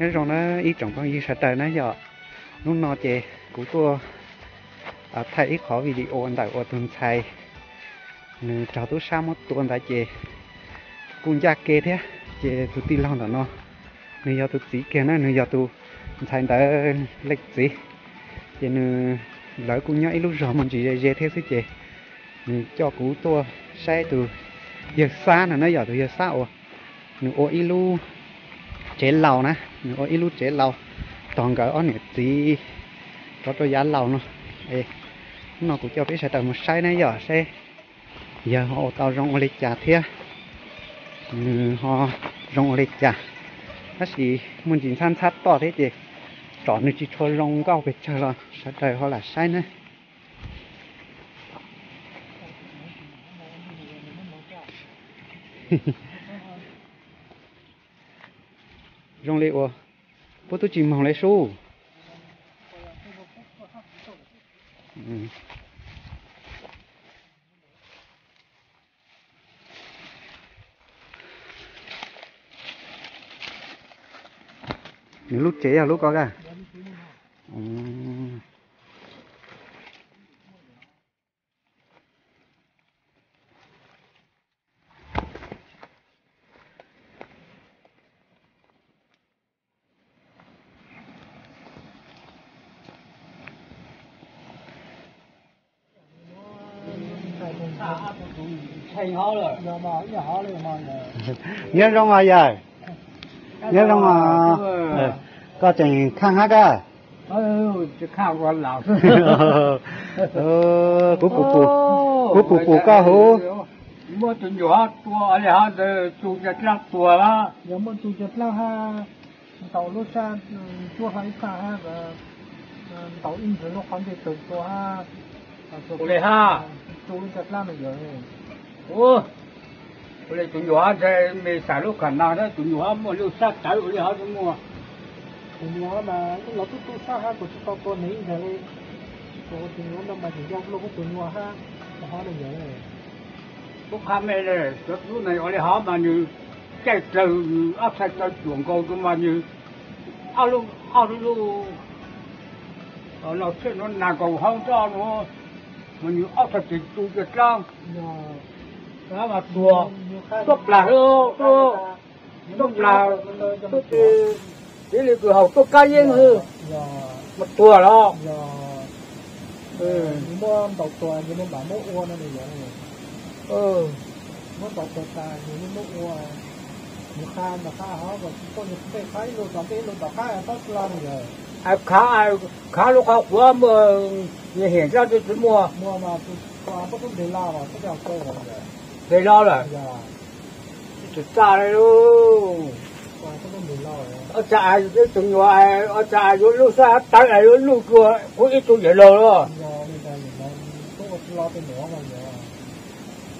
Nyob zoo na ib tsoom phooj ywg sawv daws na yom, hnub no ces kuv tuaj thaij ib qhov video ntawm uas tus ntxhais nws raug tub sab muab tua ntawd ces kuj ncaj kev thiab. Ces tus tij laug ntawm no nws yog tus txiv kiag na, nws yog tus ntxhais ntawd leej txiv. Ces nws, lawv kuj nyob ib lub zos muaj ntsis ze ze thiab xwb ces nws coj kuv tuaj saib tus yawg Xab no na yom, tus yawg Xab uas nws ua ib lub tsev laus na, nws ua ib lub tsev laus tos nkawd ob niam txiv rov rau yav laus no. Hnub no kuv coj peb sawv daws mus saib na yom, saib yawg ho ua tau zoo ua li cas thiab nws ho zoo ua li cas. Tab sis muaj ntsis ntxhab ntxhab toj thiab ces tsom nws tsis tshua zoo nkauj pes tsawg los sawv daws ho lam saib na. Zoo li uas puab tub tsis moog li sub. Nws lub tsev yog lub ko ka? Nyob zoo os yawg. Nyob zoo os. Koj tseem khaaj hab ka? Kuv pum pum koj huv. Muaj tus nyuam tua li hab ntawd, tus nyuam dlaab tuag, yog muaj tus nyuam dlaab hab, ntaus lub sab ntsuab hab ib txhaj hab, ntaus ib ntsis lub qhov ntsej tawg tua hab, ua li hab, tus nyuam dlaab no yog. Ua li tus nyuam hab ntshe me xav lub kham nas, tus nyuam hab muaj lub sab tawv ua li hab muaj. Tus nyuam mas los tub tub sab hab kuv tsis tau tua nws ib ntsis li, kuv tus nyuam no mas tseem yog lub tus nyuam hab, hov no yog. Lub qhab me, lub neeg ua li hov mas nws caij dlawg, nws ob txhais dlawg cuam nkaus rau mas nws ob lub, ob lub, los txhiaj no nag nkaus hauv nroj no, mas nws ob txhais tes tu kiag dlaab, mas tuag, tuaj plag, tuaj plag, tuaj, tib li kws haus tuaj kab yeeb xwb, mas tuag los. Muab ntaus tuag ces nws mam muab ua no, muab ntaus tuag tas ces nws muab ua. Nws qha nws qha hov, nws qha ib lub tom ntej ib lub tom qab, txhob hlo no yog. Khav lub qhov quav muaj, nws hiam nrab twb tsis muaj, muaj mas tus, tus poj tub ntes los, ntes los lawm. Tsis txaj li. Ua cas ib tug nyuam, ua cas yuav lub sab tawv yuav luj dua kuv ib tug yawm laug los.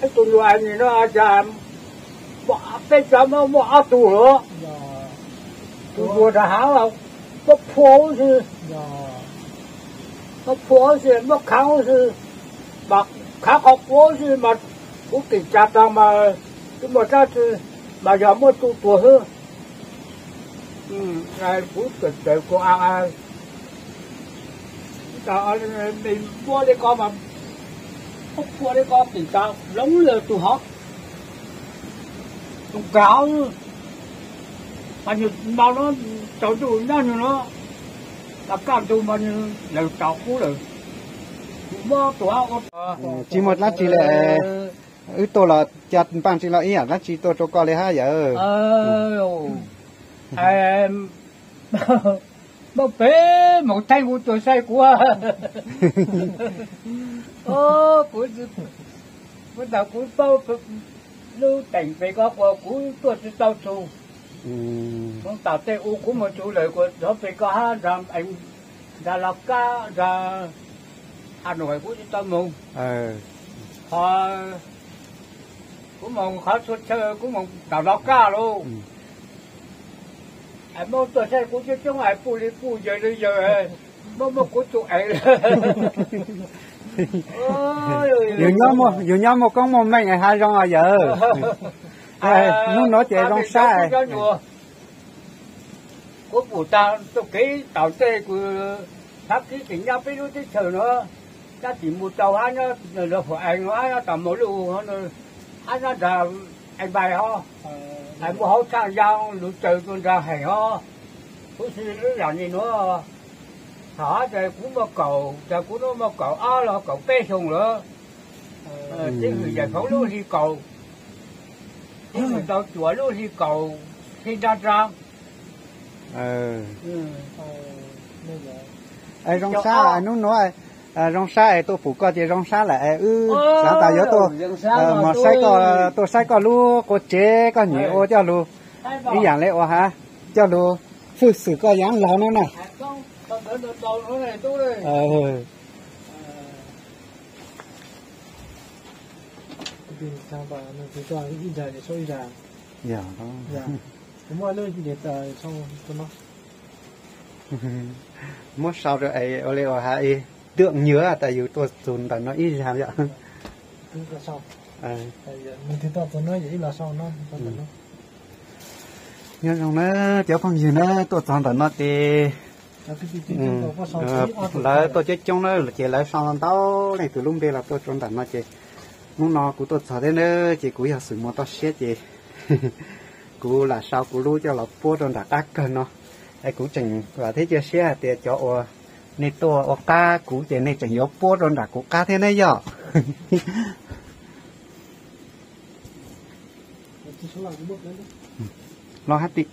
Ib tug nyuam nim no cas peb cov muaj ob tug lawm. Tus nyuam rau hav, muab phua ub xwb, muab phua ub xwb, muab khaav ub xwb, mas khaav qhov quav ub xwb mas kuv keem tsa tag mas twb muaj dlaab tsi, mas yog muab tu tuag xwb. Kuv txawm txawm kuv a, me muab li ko mas, muab phua li ko keem tsa loob li tus hov, tus kav hov, mas nws no tsaus ntuj nyob nws no, tas kaj ntug mas nws lawm tsaus qub lawm. Kuv muab tus hov ua tsis muaj dlaab tsi li. Wb tuaj los cas npaaj tsis los ib yaam dlaab tsi tuaj rau koj li hab yawg. Muaj peb moos theej kuv tuaj saib kuv. Kuv, kuv tau kuv paub lub teem pem ko kuas kuv tuaj tsis tau txug. Moog tom tej u kuv moog txug lawm kuas nrov pem ko hab nrag Los Kab nrag Has Nuam kuv tsis tau moog. Qhov kuv moog qhov txhua chaw kuv moog tom Los Kab lauj. Es muab tuaj saib kuv coob coob es puj li puj yawg li yawg, muab muab kuv tus eev. Yus nyob muaj koob muaj meej es hab zoo os yawg. Hnub nuav ces zoo sab. Kuv pum tag txoj kev tom ntej kuv thab kib tseem nyob peb lub teb chaws no, nyob tim mus tau hab nyob lawv huam ees no hab nyob tom Maus Luj no, hab nyob nrad Ees Npais os, es muaj hauv Tshaaj Yaj Luv Caws tuaj nrad heev os. Kuv xwb lub yam li nuav, thaum hab tas kuv muaj kaum, tas kuv hnub muaj kaum ob los kaum peb xyoo lawm, teb hwm yam khoov lub hli kaum, teb hwm tau cuam lub hli kaum, hli nra nra. Zoo sab, hnub nuav zoo sab es tuaj pum koj ces zoo sab lawm es wb xaav tas yuav tuaj mog saib koj, tuaj saib koj lub quas tsev koj nyiam ua coj lug ib yam li uas has coj lug hwj xwm koj yaav laug no na. Muab sau rau es ua li uas has ib tuam nyuag tas yus tuaj txug ntawm no ib zag yom. Nyob zoo na cov phooj ywg na, tuaj txog ntawm no ces lawv tuaj coob coob na ces lawv sau ntau leej twg lub npe los tuaj rau ntawm no ces hnub no kuv tuaj txog thiab na ces kuv yog xwm muas toj siab ces kuv lam sau kuv lub coj los puab rau nram qab kawg no. Es kuv tseem vam thiab cia siab hais tias cov uas nej tuaj ua qab kuv ces nej tseem yuav puab rau nram kuv qab thiab ne yom. Los hab tim.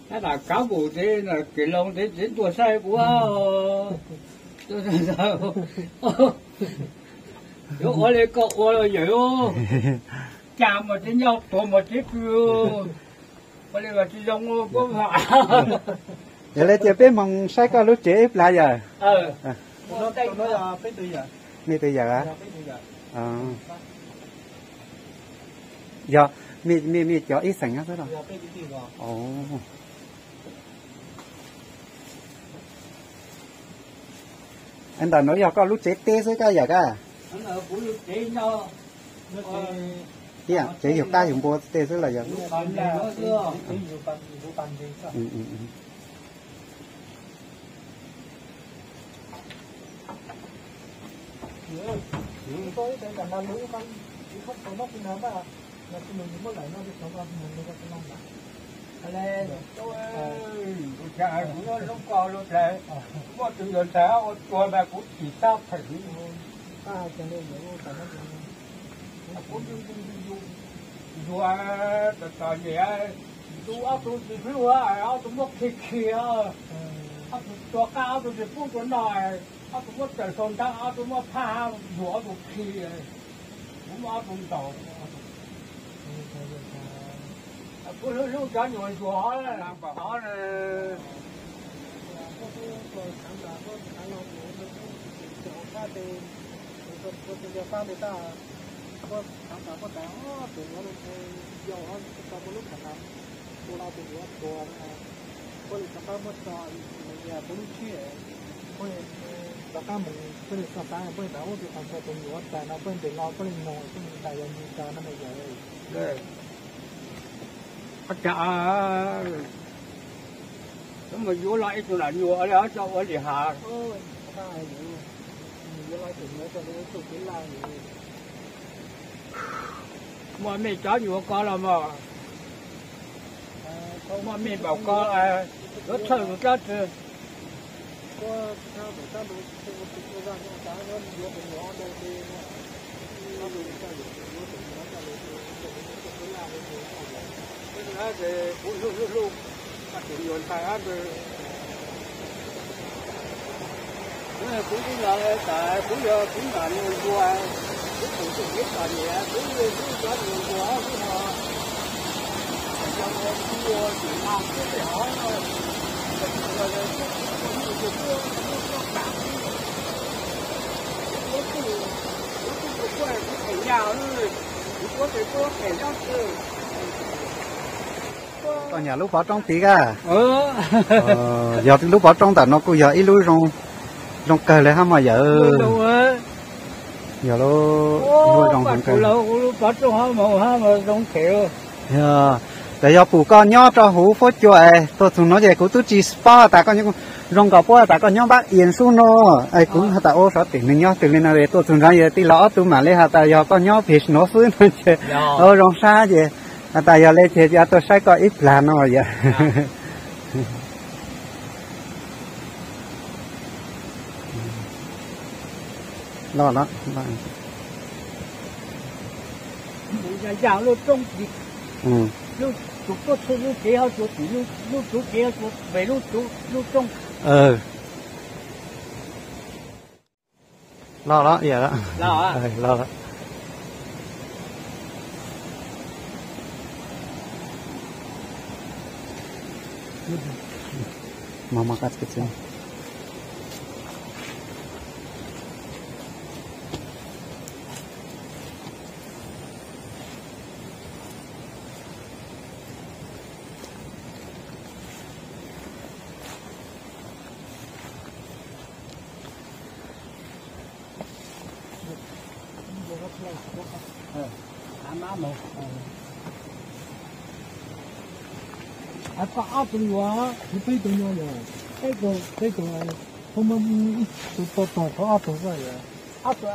Tab tom kab npum tes kev loo tes tsev tuaj saib kuv, yuav ua li koj ua los yawm, cas mas tsev nyob tuag mas tsev pw, ua li tsis zoo. Yog li ces peb moog saib koj lub tsev ib plag yawm. Nej twg yawm? Yog, mej cov ib xeem xwb los? Ntawm nuav yog koj lub tsev teb xwb koj yawm koj? Tsev yug qab yug npua tej xwb los yog? Kuv nyob zoo koj lub tsev, muaj tus yuav ntxhais ua tuag mas kuv tsis xav phem. Kuv yuav tom tom nyem, tus ob tug tsis hlub, ob tug muab khi khi, ob tug tua qab ob tug tsis pub tua noj, ob tug muab tawm sau ntaub, ob tug muab phaj, yuav ob tug khi, kuv muab ob tug ntaus. Kuv hlub hlub cov nyuam zuag hov, hov. Ua cas, mus yuav los ib tug lam nyuam li coj ua li has. Muaj mej cov nyuam ko los mas, muaj mej npaum ko, yuav txhawj tus dlaab tsi. Kuv hlub hlub hlub, tus nyuam ntxhais ab ntawd. Kuv ib los tas kuv yog kuv nam nyuag npua, kuv pum tug kev txom nyem, kuv yog kuv cov nyuag npua xwb no. Yog ua kuv ua tsis mag kuv tej hov, kuv ua kuv ua kuv phem nyaj, kuv ua tes kuv phem dlaab tsi. Koj nyam lub pov roob tid kag? Yog lub pov roob ntawm no kuj yog ib lub zoo kawg li hab mog yawm. Yog lub, zoo heev kawg. Yog, ces yog pum koj nyob rau huv fuab cua es tuaj txug no ces kuv twb tsis paub has tas koj nyob, zoo nkaus puab has tas koj nyob npab ias xwb no, es kuv has tas ua xyov tim nws nyob twg li no es tuaj txug nrad yog tij laug ob tug mam li has tas yog koj nyob pem no xwb no ces zoo sab ces has tas yog li ces tuaj saib koj ib plag no yom. Los los, los los. Koj ob tug nyuam, kuv peb tug nyuam yog, peb tug, peb tug, koj muab ib tug tau tog koj ob tug koj yog. Ob tug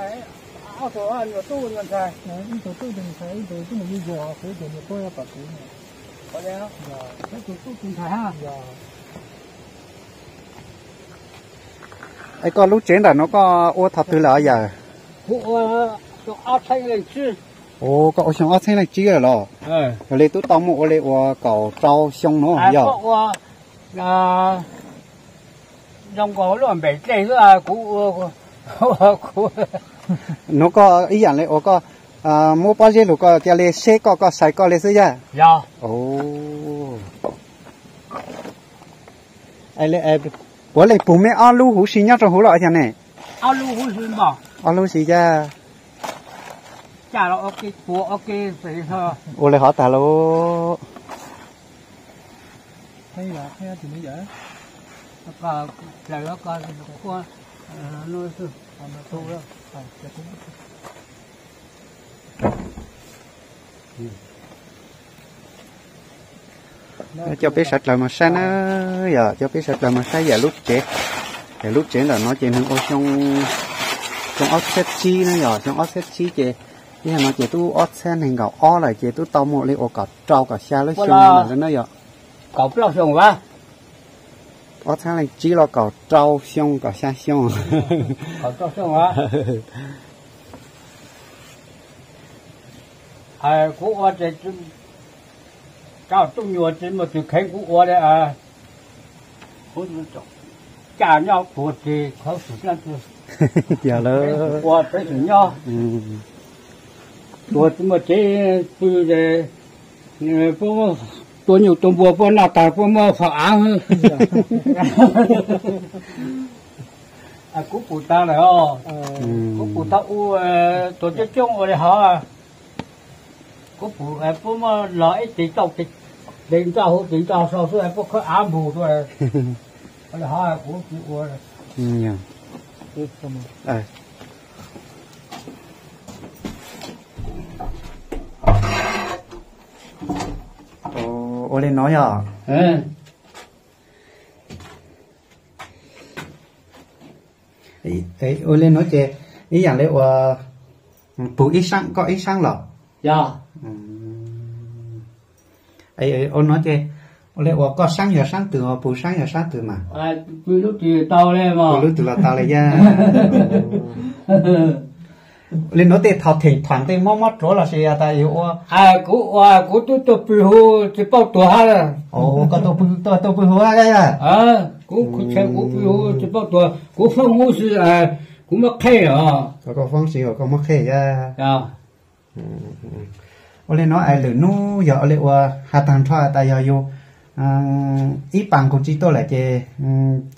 nyuam tub nyuam ntxhais, ib tug tub tus ntxhais, ib tug tub mus yuj yog, kuv ib tug nyuam tub tom kuv. Peb tug tub tus ntxhais ha. Es koj lub tsev ntawm no koj ua thaum twg lawm yawm? Kuv ua xyoo ob txhiab leej tsib. Ua koj ua xyoo ob txhiab leej tsib lawm los? Yog li twb tau muaj ua li uas kaum rau xyoo no yog? Zoo nkaus lub npem dlej xwb kuv ua, kuv nuv koj ib yam li uas koj muab pob zeb lug koj cia li seb koj, koj sai koj li xwb yog? Yog. Puav leej pug meb ob lub huv si nyob rau huv los yog ne? Ob lub huv si yog. Ua li hov tag lauj. Coj peb sawv dlawg mus saib na, yog coj peb sawv dlawg mus saib yam lub tsev. Yam lub tsev ntawm no ces nws ua xyoo, xyoo ob txhiab tsib na, yog xyoo ob txhiab tsib ces ib yam no ces twb ob txhiab nees nkaum ob lawm ces twb tau muaj li uas kaum rau kaum xya lub xyoo lawm na yog. Kaum plaub xyoo a. Ob txhiab leej tsib los kaum rau xyoo kaum xya xyoo. Kuv ua ces tau tub nyuam tsis muaj tus kheev kuv ua li. Caj nyob puag tsev khaub xwm nyob, ua peb xwm nyob. Tuag tsis muaj tsev pw, puab tua nyuj tua npua puab noj tag puab muab faus av. Kuv pum tag lawm os. Kuv pum tau ua, tuag coob coob ua li hov. Kuv pum puab muab los ib tes tauj, tes nroj huv tes nroj sau xwb puab khawb av npug tuaj. Li hov kuv tsis ua. Ua li no yog. Ua li no ces ib yam li uas pug ib saab koj ib saab los? Yog. Ua no ces ua li uas koj saab yog saab twg, pug saab yog saab twg mas? Pug lub twg los tau li yog. Li no tej thaum theem thaam tej mob mob ruav los sis tas yug ua? Kuv ua kuv twb tuaj pw huv tsis paub tuag hab. Koj tuaj pw huv hab yog? Kuv, kuv pw huv tsis paub tuag, kuv foob huv si, kuv muab qheb os. Koj foob si koj muab qheb yog. Ua li no es lwm hnub yog ua li uas has tag nrho tas yog yug ib paas nqus tsi tuaj lawm ces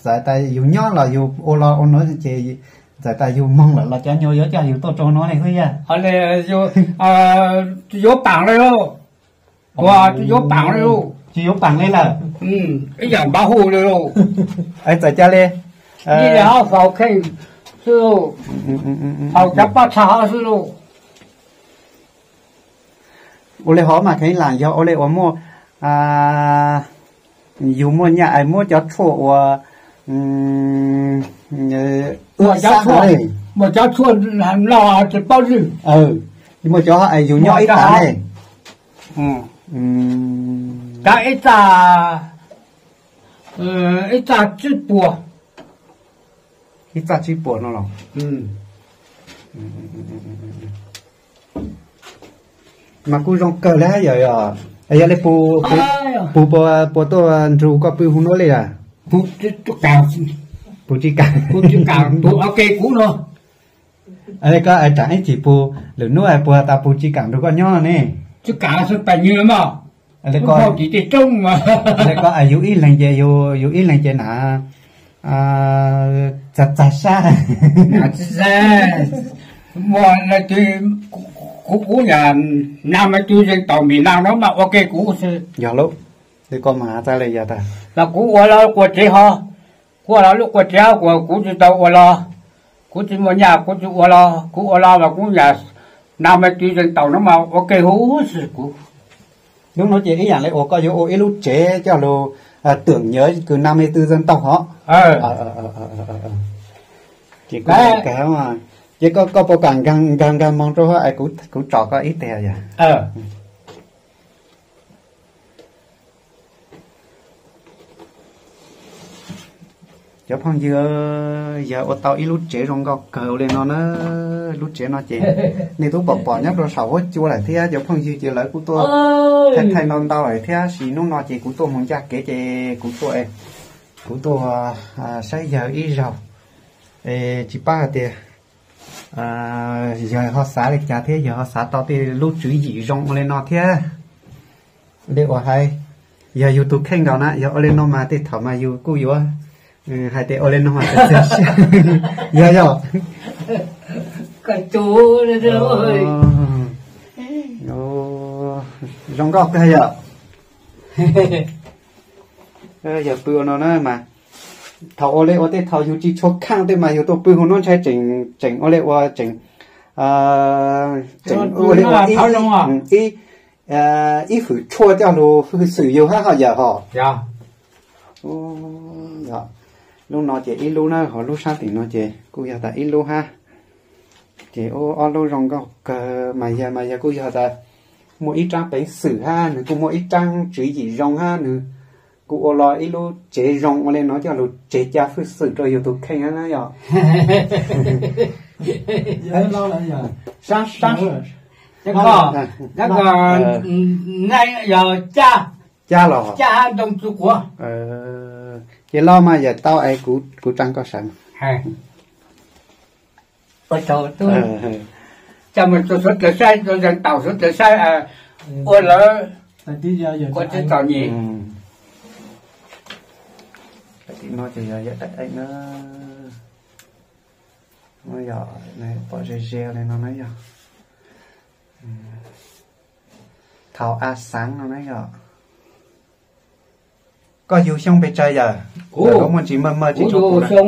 txawm tas yug nyob los yug ua los ua no ces txawm tas yug moog lawm los cov nyuas yuav coj yug tuaj rau no ne xwb yog? Yuav paam li lauj. Ua tsis yuav paam li lauj. Tsis yuav paam li lawm. Ib yam npav hu li lauj. Txawm ca li, ib yam faus kheej, xwb lauj, thaum cov paj tshaj hov xwb lauj. Ua li hov mas kheev lam yog ua li uas muaj, yus muaj nyaj es muab cov tshuaj uas ua xab hov li, muaj cov tshuaj no tsis paub zwj, muaj cov es yus nyob ib tag ne, cov ib txaj, ib txaj tsib puas, ib txaj tsib puas no los. Mas kuj zoo kawg li yom. Yog li puas, puas tuaj nrug koj pw hu nuav li a? Puas tsis kam? Koj tsam ib chim puas lwm hnub puas tas puas tsis kam nrug koj nyob no ne? Tsis kam, xwb pais nyuag mog. Li koj, yus ib leeg ces, yus ib leeg ces na, txag txag sab. Muaj leej twg, kuv, kuv yog nag me twg zeeg tau npis nag no mas ua ke kuv xwb. Yog lawm, li koj mas txawj li yog tas. Los kuv ua los quas tsev ho, kuv ua los lub quas tsev ho, kuv tsis tau ua los, kuv tsis muaj nyaj kuv tsis ua los, kuv ua los mas kuv yog nag me twg zeeg tau no mas ua ke huv xwb kuv. Hnub no ces ib yam li uas koj yuav ua ib lub tsev coj lug twm nyuav kws nag me twg zeeg tau hov. Ces koj puas kam nkag nkag moog rau hov es kuv tsom koj ib teg yog? Cov phooj ywg, yog ua tau ib lub tsev zoo nkauj kawg ua li no na. Lub tsev no ces nej tub pom pom nyob rau saum huab cua lawm thiab cov phooj ywg ces lawv kuj tuaj thaij thaij ntau ntau lawm thiab, sis hnub no ces kuv tuaj mus ncaj kev ces kuv tuaj, kuv tuaj saib yawg ib zaug. Es tsis paub hais tias yawg ho xav li cas thiab yawg ho xav tau tej lub tswv yim zoo ua li no thiab. Li uas hais, yog yus tus kheej nkaus na yog ua li no mas tej thaum mas yus kuj yuav hais tias ua li no mas txias siab. Yog yog. Zoo nkauj kawg yom. Yog pw ua no na mas thaum ua li ua tej thaum yus tsis tshua khaaj tej mas yus tuaj pw hu nuav ntshai tseem, tseem ua li ua tseem, tseem ua li ua ib, ib hwm tshuaj coj lug hwj xwm yus hab ho yawm hos. Lub no ces ib lub na, ho lub sab tim no ces kuj yog tas ib lub hab. Ces ua ob lub zoo nkauj kawg mas yog, mas yog kuj yog tas muaj ib rab peev xwm hab, nws kuj muaj ib rab tswv yim zoo hab, nws kuj ua los ib lub tsev zoo ua li no coj lug tseg ca hwj xwm rau yus tus kheej na yog. Ca los, ca los. Ces los mas yawm tau es kuv tsaa koj sawv. Ca mus rua suav dlawg saib, rua zeeg tau suav dlawg saib, ua lawv ua tsis txom nyem. Pom ze ze li no na yog. Thaum a xaav no na yog. Koj yug xyoo pes tsawg yawm? Kuv muaj ntsis maj maj tsis tshua pum. Xyoo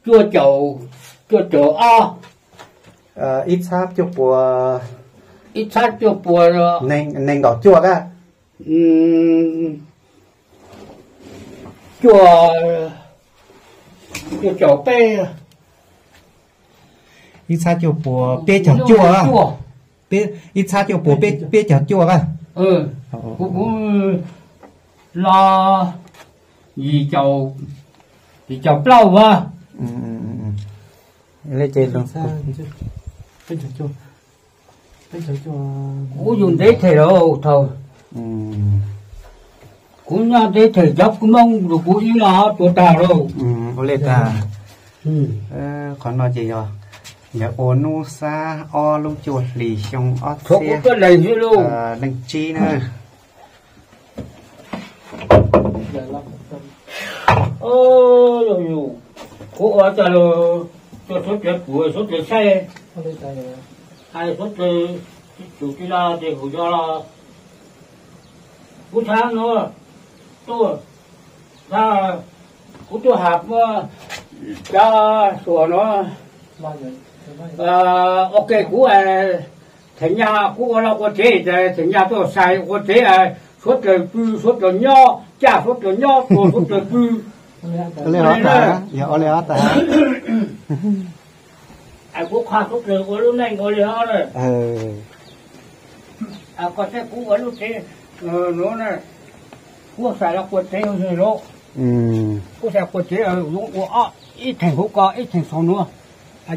cuaj caum, cuaj caum ob. Ib txhab cuaj puas, ib txhab cuaj puas, nees nkaum cuaj kab. Cuaj, cuaj caum peb. Ib txhab cuaj puas peb caug cuaj. Ib txhab cuaj puas peb caug cuaj kab. Kuv, kuv los yim caum, yim caum plaub a. Kuv yug ntev them lawm thaum, kuv nyob ntev them cov Hmoob rau kuv ib no tuag tag lawm. Ua li tag. Qhov no ces yog, yog ua hnub xab ob lub cuaj hlis xyoo ob txhiab leej tsib na. Kuv ua tag los, tuaj suav dlawg pum suav dlawg saib, hais suav dlawg tsum tsi los ces kuv yog los, kuv txhab no tuaj, txhab Kuv tuaj has muaj cov suas no, ok, kuv theem nyaj kuv ua los ua tsev, theem nyaj tuaj xais ua tsev, suav dlawg pw suav dlawg nyob, caj suav dlawg nyob, tuag suav dlawg pw. Yog ua li tas, kuv qha suav dlawg ua lub neej ua li hov na. Koj saib kuv ua lub tsev nuav na, kuv xais los ua tsev no, kuv xais ua tsev, ua ob, ib theem hauv ko ib theem saum nuav,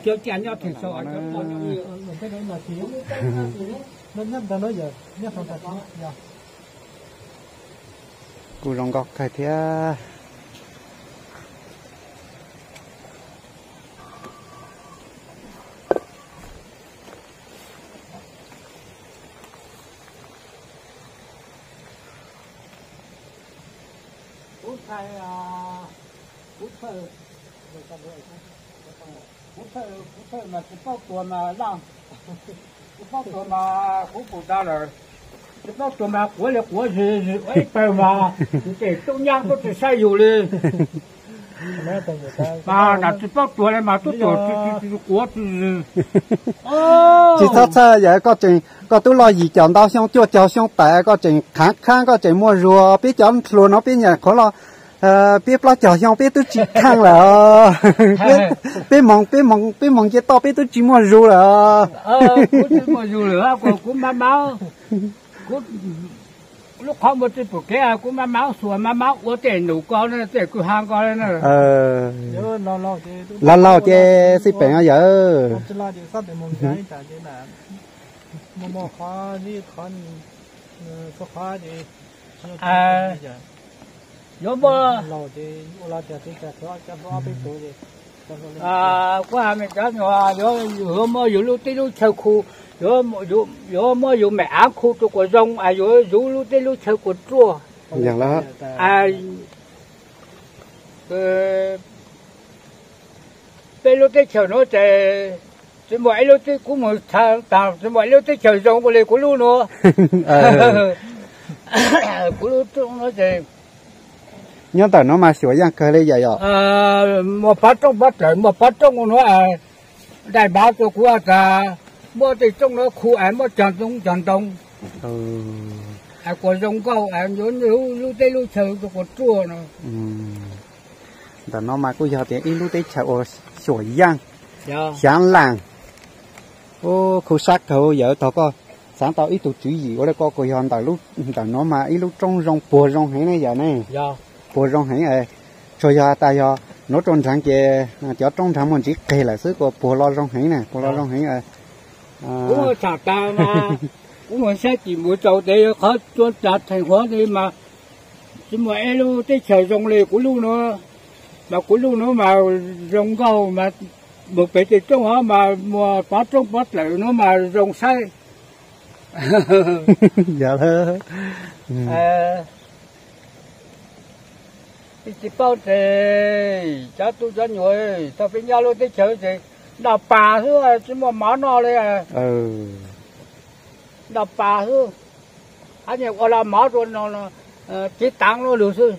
cov caj nyob theem saum. Kuj zoo nkauj kawg thiab. Kuv ntshai, kuv thawj, kuv thawj, kuv thawj mas tsis paub tuag mas laj, tsis paub tuag mas kuv pum da lawm, tsis paub tuag mas quav li quav zis, zis ua ib pawg mas ntes tub nyab tuaj tsis saib yus li. Mas nam tsis paub tuag li mas tub tuag tsis quav tsis zis. Tsis txhob txhawj, yog koj tseem, koj twb loj yim caum ntau xyoo cuaj caug xyoo tawm koj tseem khaav khaab koj tseem muaj zug, peb cov hluas no peb nyuam qhuav loj peb plaub caug xyoo peb twb tsis khaaj lawm. Peb moog, peb moog nce toj peb twb tsis muaj zug lawm. Kuv tsis muaj zug lawm, kuv maj maj, kuv lub qhov muag tsis pum kev, kuv maj maj xuas maj maj ua tej num ko tej kwj ha ko na. Laug laug ces xij peem yawm. Yuav muaj, kuv has me cov nyuas, yuav muab yus lub teb lub chaw khu, yuav muab yus mem av khu rau kuas zoo, yuav zuv lub teb lub chaw kuas ruaj. Peb lub teb chaws nuav ces tsis muaj ib lub teb, kuv mus txhais tas tsis muaj ib lub teb chaws zoo ua li kuv lub nuav. Kuv lub rooj nuav ces nyob ntawm nuav mas xyuam yaaj kawg li yawm yom. Muaj pov rooj pov dlawg, muaj pov rooj nuav, dai npav rau kuv tas muab tej rooj nuav khu es muab cog ntoo cog ntoo, es kuas zoo nkauj, yuav lub teb lub chaw rau kuas ruaj no. Ntawm no mas kuj yog tias ib lub teb chaws uas xyuam yaaj, xyaav laag. Ub, khuv sab kawg yawm, thaum koj xaav tau ib tug tswv yim ua li koj kuj yog ntawm, ntawm no mas ib lub roob zoo, puag zoo heev ne yawm ne. Puag zoo heev, tsuas yog tas yog nuav rau nrhav ces cov roob nrhav muaj ntsiv qeg lawm xwb, kuas puag los zoo heev na, puag los zoo heev. Kuv thaam tas mas kuv mus saib tim mus tau tes qhov cua cas theem huav li mas tsis muaj ib lub teb chaws zoo li kuv lub nuav, mas kuv lub nuav mas zoo nkauj mas mus pem tej rooj hov mas muaj pov rooj pov dlawg nuav mas zoo saib. Yog, tsis paub ces cov tub cov nyuam thaum peb nyob lub teb chaws ces noj pas xwb tsis muaj mov noj li. Noj pas xwb, ab ua los mov rau no, tsiv taav luaj lug xwb.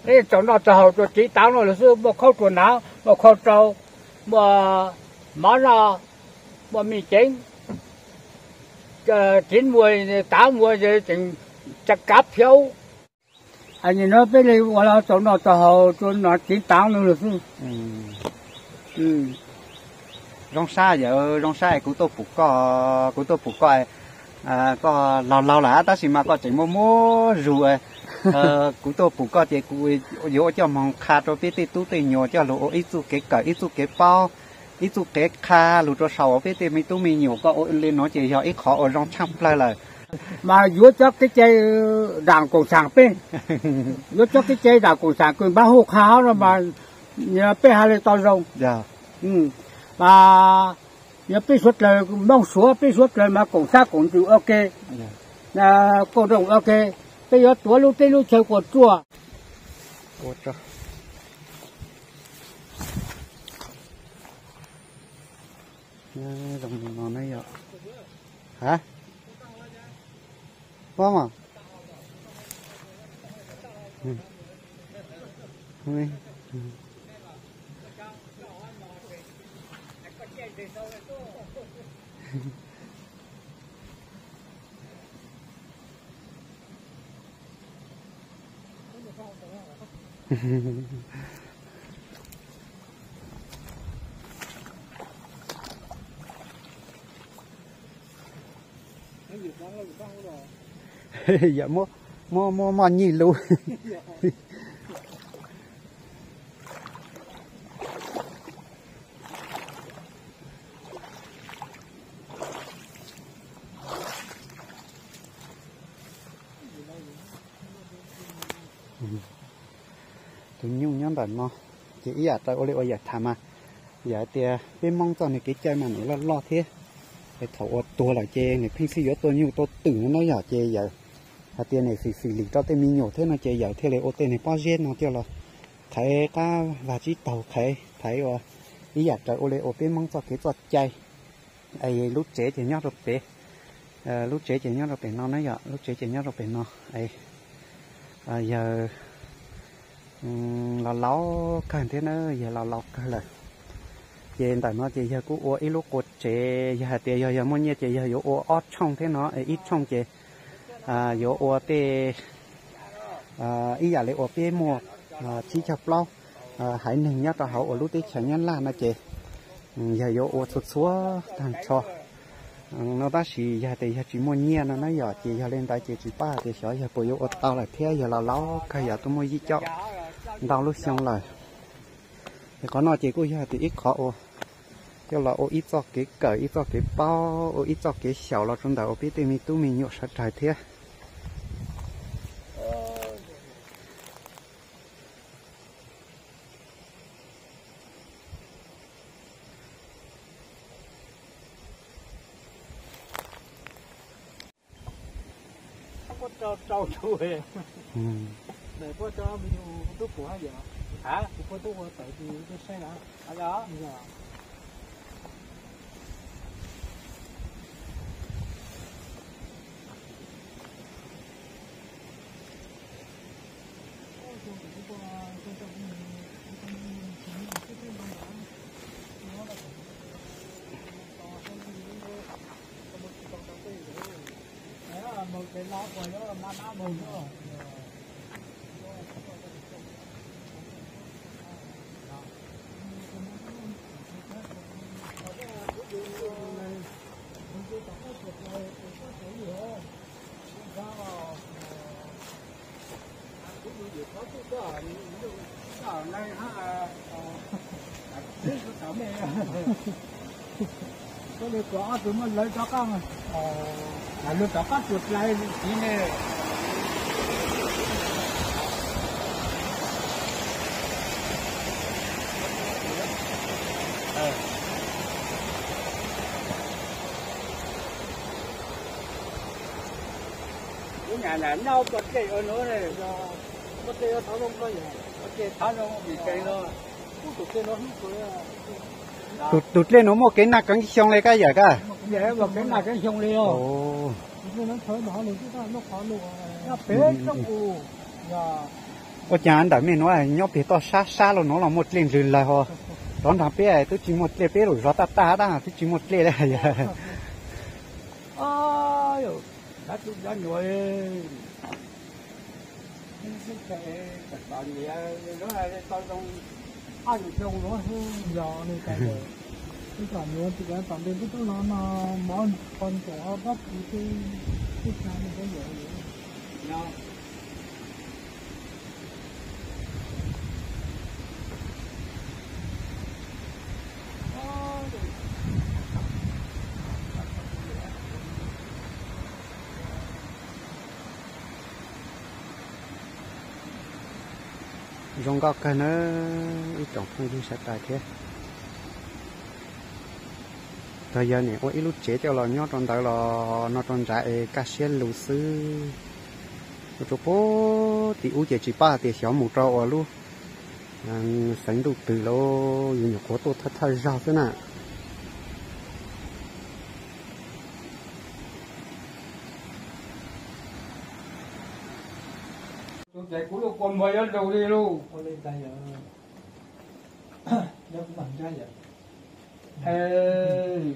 Peb txaus noj txaus haus rau tsiv taav luaj lug xwb, muaj khaub rua naav, muaj khau rau, muaj mov noj, muaj me ceev, tsiv muag taav muag tseem tsa kav phiab. Nim no peb li ua los txaus noj txaus haus rau no tsiv taav luaj lug xwb. Zoo sab yawm, zoo sab es kuv tuaj pum koj, kuv tuaj pum koj, koj laug laug lawm tab sis mas koj tseem muaj muaj zug. Kuv tuaj pum koj ces kuv yuav ua coj moog qha rau peb tej tub tej nyuam coj lug ua ib txuj kev kawm, ib txuj kev paub, ib txuj kev qha lug rau saum peb tej me tub me nyuam. Koj ua li nuav ces yog ib qhov uas zoo tshaaj plawg lawm. Mas yuav cov kev cai daam koom saam peb, yuav cov kev cai daam koom saam kws npab hu qha hov no mas peb has li tau zoo. Mas yog peb suav dlawg Moob Suav, peb suav dlawg mas koom sab koom ntsws ua ke, koom nrooj ua ke, peb yuav tuav lub teb lub chaw kuas ruaj. Zoo li no ne yom. Ha? Pob mas. Yog muaj, muaj, muaj moj nyij lub. Tus nyuj nyob ntawm no, ces ib yam raws ua li uas yawm tham mas, yawm hais tias peb Hmoob txoj niag kev cai mas nws loj loj thiab. Es thaum uas tuag lawm ces nws pheej xwb yuav tua nyuj tua twm no na yom, ces yawm hais tias nws fim fim lim rau tej me nyuam thiab no ces yawm thiaj li ua tej niag pob zeb no coj los thaiv qab vag tsib taug qhev thaiv ua ib yam raws ua li uas peb Hmoob txoj kev txoj cai. Es lub tsev ces nyob rau pem, lub tsev ces nyob rau pem no na yom, lub tsev ces nyob rau pem no. Es yawg laus laus kawg thiab na, yawg laus laus kawg lawm. Ces ntawm no ces yawg kuj ua ib lub qua tsev, yawg hais tias yog yawg muaj nyiaj ces yawg yuav ua ob tshooj thiab no, ib tshooj ces yuav ua tej ib yam li uas peb muaj tsib caug plaub haiv neeg nyob rau hauv uas lub teb chaws Nyab Laj no ces yawg yuav ua txhua txhua tag nrho no, tab sis yog tias yawg tsis muaj nyiaj no na yom, ces yog li ntawd ces tsis paub hais tias xyov yawg puas yuav ua tau lawm thiab, yawg laus laus kawg yog twb muaj yim caum ntau lub xyoo lawm. Es qhov no ces kuj yog tias ib qhov uas coj los ua ib txoj kev kawm, ib txoj kev paub, ua ib txoj kev xyaum los rau ntawm uas peb tej me tub me nyuam sawv daws thiab. Koj li kuv ob tug muaj lawv rov qab, lawv rov qab tus dlai tiv ne. Lub nyam nyam nyob ua dlej ua no, ua dlej ua thov zoo koj yog, ua dlej thov zoo vim kev no. Tus dlej no muaj kev nag kev xyoo li kab yawm kab? Muaj kev nag kev xyoo li os. Pem ua cas ntawm mej nuav nyob peg toj sab sab los nuav los muaj dlej ntsws lawg ho, rov nrog peb twb tsis muaj dlej, peb lub zos taj taj tab twb tsis muaj dlej li. Zoo nkauj kawg nawb ib tsoom phooj ywg sawv daws thiab. Txawm yog nim ua ib lub tsev coj los nyob rau ntawd los no rau nrad es kaj siab lug xwb. Ua rau puag tim ub ces tsis paub hais tias xyov mus rau ua lub xeev ntuj twg lawm, yus nyuam qhuav tuaj thawj thawj zaug xwb na. Ces kuv lub kua muag yuav lug li lauj.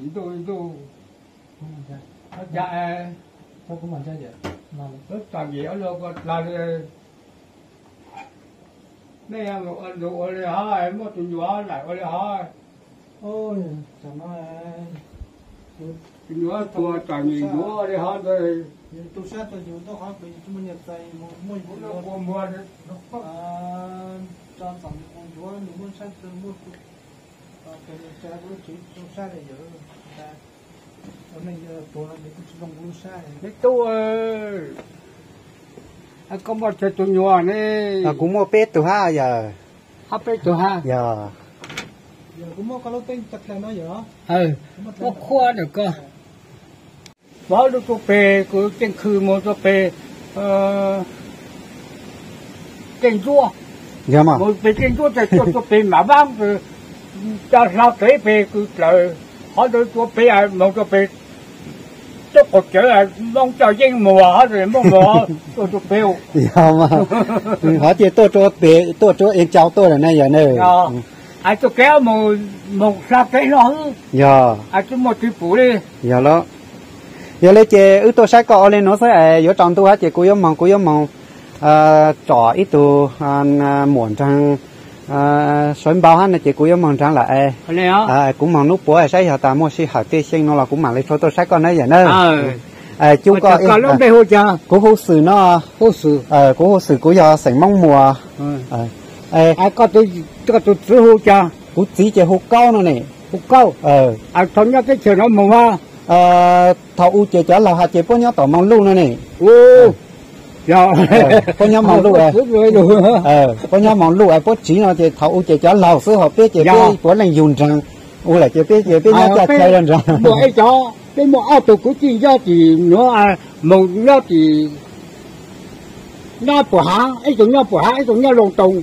Ntuj ntuj, cas es, txom nyem ua luaj ko dlag li. Nej ua ntu ua li hov, muaj tus nyuam laim ua li hov. Tus nyuam tuag txom nyem yuav ua li hov ntag. Kua muag Tub, koj muaj tsawg tus nyuam ne? Kuv muaj peb tug hab yawg. Hab peb tug hab? Yog. Muab qhuab ntawm koj. Vauv lub tuaj pem, kuv ceeb khw mus tuaj pem Keej Ntsuab. Mus pem Keej Ntsuab tas tuaj, tuaj pem Mam Vaab, cov hla kev pem kws dlawg qhov ntawd tuaj pem, moog tuaj pem tub qaum cawv, Moob coj yeeb muag hov, Moob muag tuaj, tuaj pem. Hov ces tuaj rua pem, tuaj rua Eev Cau tuaj lawm na yog na. Hais tuaj kev mus, moog hla kev hlo xwb. Yog. Hais tuaj muaj twg pum li. Yog los. Yog li ces wb tuaj saib koj ua li nuav xwb es yuav tsaus ntuj hab ces kuv yuav moog, kuv yuav moog tsom ib tug muam nraag Suav Npau hab no ces kuv yuav moog nraag lawm es kuv moog nub puav saib yog tas muaj sij hawm tej xyoo no los kuv mam li rov tuaj saib koj na yawm na. Cub koj, kuv hu Xwm no. Kuv hu Xwm, kuv yog xeem Moob Muas. Koj tus txiv hu cas? Kuv txiv ces hu Kaub no ne. Hu Kaub. Thaum nyob teb chaws no moog a? Thaum u ces cov laug has ces puab nyob tom Moos Luj no ne. Puab nyob Moos Luj, puab nyob Moos Luj es puab tsiv no ces thaum u ces cov laug xwb, ho peb ces peb puav leej yug nraag u lawm ces peb ces peb nyob caj chaw nraag. Peb muaj ob tug kwv tij nyob tim nuav, moog nyob tim, nyob Puam Hav, ib tug nyob Puam Hav, ib tug nyob Loo Too.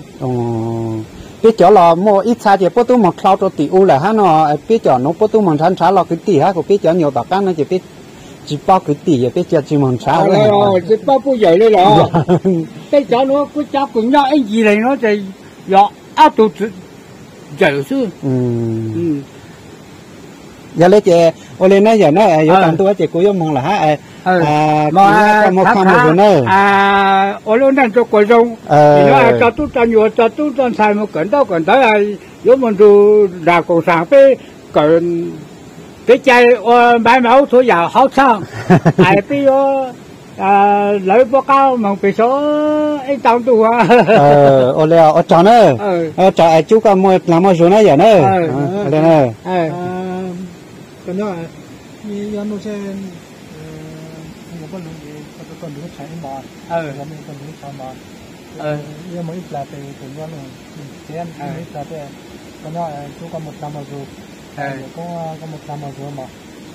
Peb cov los muaj ib txha ces puab tub moog dlhau rua tim u lawm hab no, peb cov nuav puab tub moog nrhav nrhav los kwv tij hab, kuas peb cov nyuam tom qaab no ces peb tsis paub kwv tij, peb cia tsis moog nrhav. Tsis paub puj yawm li los? Peb cov nuav kuv cov kws nyob ib ncig leeg nuav ces yog ob tug ntxawm xwb. Yog li ces ua li na yawm na, yuav tsaus ntuj ces kuv yuav moog lawm hab. Ua lub neej rua kuas zoo, tso tub tso nyuas, tso tub tso ntxhais moog kawm ntaub kawm ntawv, yuav moog nrug nram koom saam peb kawm kev cai ua npaiv mauv txhua yaam hauv txhaj, es peb yuav lawv puab qaab moog pem saud ib tau ntuj. Ua li ua tsaug na, ua tsaug es cub koj muaj dlaag muaj zug na yawm na.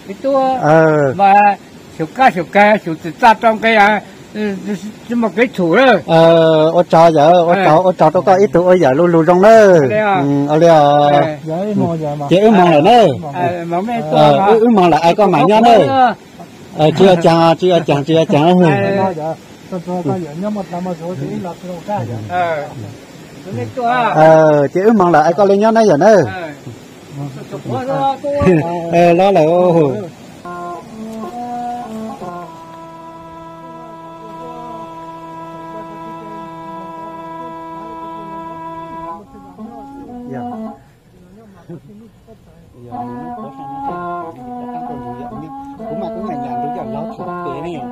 Ib tug mas xyum kab xyum kag xyum txim txaj rau nqe, tsis muaj kev txhum lawm. Ua tsaug yawm, ua tsaug, ua tsaug rau koj ib tug ua yawm lug lug zoo na. Ua li, ces wb moog lawm na. Wb moog lawm es koj mam nyob na. Tsis ua caag, tsis ua caag, tsis ua caag. Ces wb moog lawm es koj le nyob na yawm na. Los lawm. Kuv mas kuv nqaim nqaim ntug yog lov thaum pem ne yom.